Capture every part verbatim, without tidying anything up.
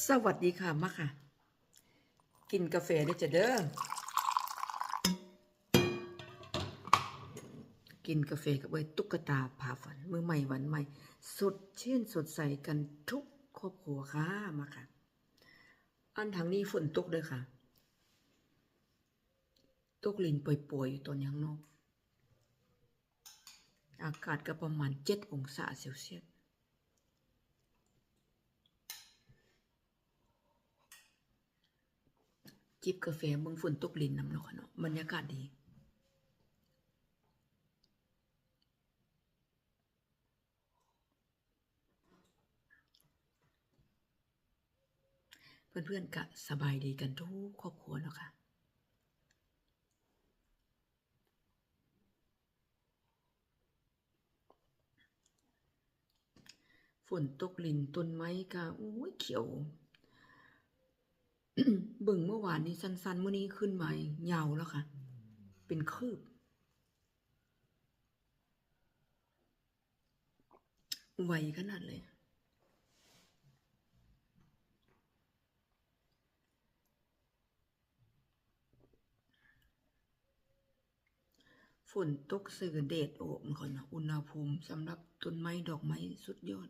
สวัสดีค่ะ มาค่ะ กินกาแฟด้วยจ้ะเด้อ กินกาแฟกับเอ้ยตุ๊กตาพาฝัน มื้อใหม่วันใหม่ สดชื่นสดใสกันทุกครอบครัวค่ะ มาค่ะ อันทางนี้ฝนตกเลยค่ะ ตกลินป่อยๆอยู่ตอนนี้ข้างนอก อากาศก็ประมาณเจ็ดองศาเซลเซียส จิบกาแฟเบิ่งฝนตกลินนำเนาะค่ะเนาะ บรรยากาศดี เพื่อนๆก็สบายดีกันทุกครอบครัวเนาะค่ะ ฝนตกลินต้นไม้ก็ โอ้ย เขียว เบิ่งเมื่อวานนี้สั้นๆ มื้อนี้ขึ้นมายาวแล้วค่ะ เป็นคืบ ไวขนาดเลย ฝนตกใส่กับแดดออกมันก่อนนะ อุณหภูมิสำหรับต้นไม้ดอกไม้สุดยอด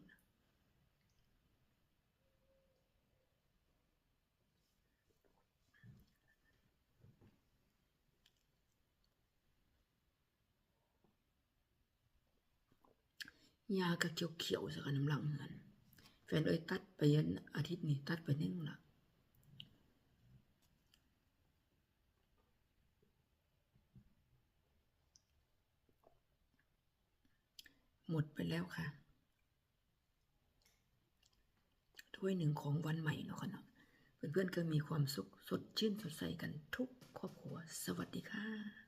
หญ้าก็เขียวๆ สักน้ำหลังนั้น แฟนเอ้ยตัดไปยันอาทิตย์นี้ตัดไปหนึ่งละ หมดไปแล้วค่ะ ถ้วยหนึ่งของวันใหม่เนาะค่ะเนาะ เพื่อนๆก็มีความสุขสดชื่นสดใสกันทุกครอบครัว สวัสดีค่ะ